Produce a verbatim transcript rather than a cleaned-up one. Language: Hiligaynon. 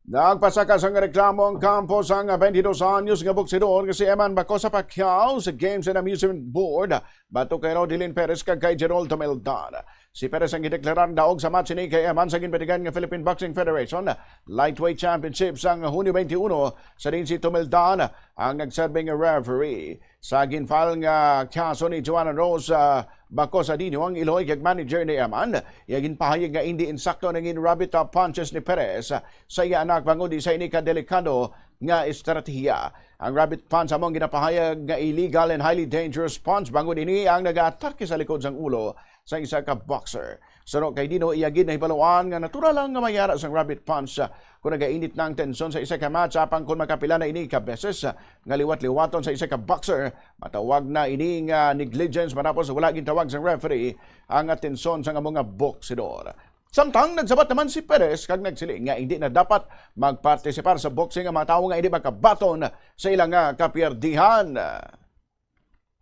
Nagpasaka sang reklamo ang kampo sang twenty-dos anyos nga boksidor nga si Eman Bacosa Pacquiao sa Games and Amusement Board batok kay Rodelin Perez kag kay Gerald Tomeldan. Si Perez ang gideklarar daog sa match ini kay Eman sa ginbatigan nga Philippine Boxing Federation Lightweight Championship sang Hunyo twenty-one, sa diin si Tomeldan ang nagserbing referee. Sa ginfile nga kaso ni Joanna Rose, ah, Bacosa Dino, ang iloy kag manager ni Eman, iya ginpahayag nga indi insakto ang nangin rabbit, ah, punches ni Perez, ah, sa iya anak bangod sa ini ka delikado nga estratehiya. Ang rabbit punch amo ang ginapahayag nga illegal and highly dangerous punch bangod ini ang nagaatake sa likod sang ulo sa isa ka boxer. Suno kay Dino, iya gid nahibaluan nga natural lang nga mayara sang rabbit punch, ah, kung nagainit na ang tensyon sa isa ka match, apang kung makapila na ini ka beses, ah, nga liwat-liwaton sa isa ka boxer, matawag na ini nga negligence matapos wala gintawag sang referee ang atensyon sang amo nga boksidor. Samtang nagsabat naman si Perez kag nagsiling nga hindi na dapat magpartisipar sa boxing ang mga tawo nga hindi makabaton sa ila nga kapiyerdihan.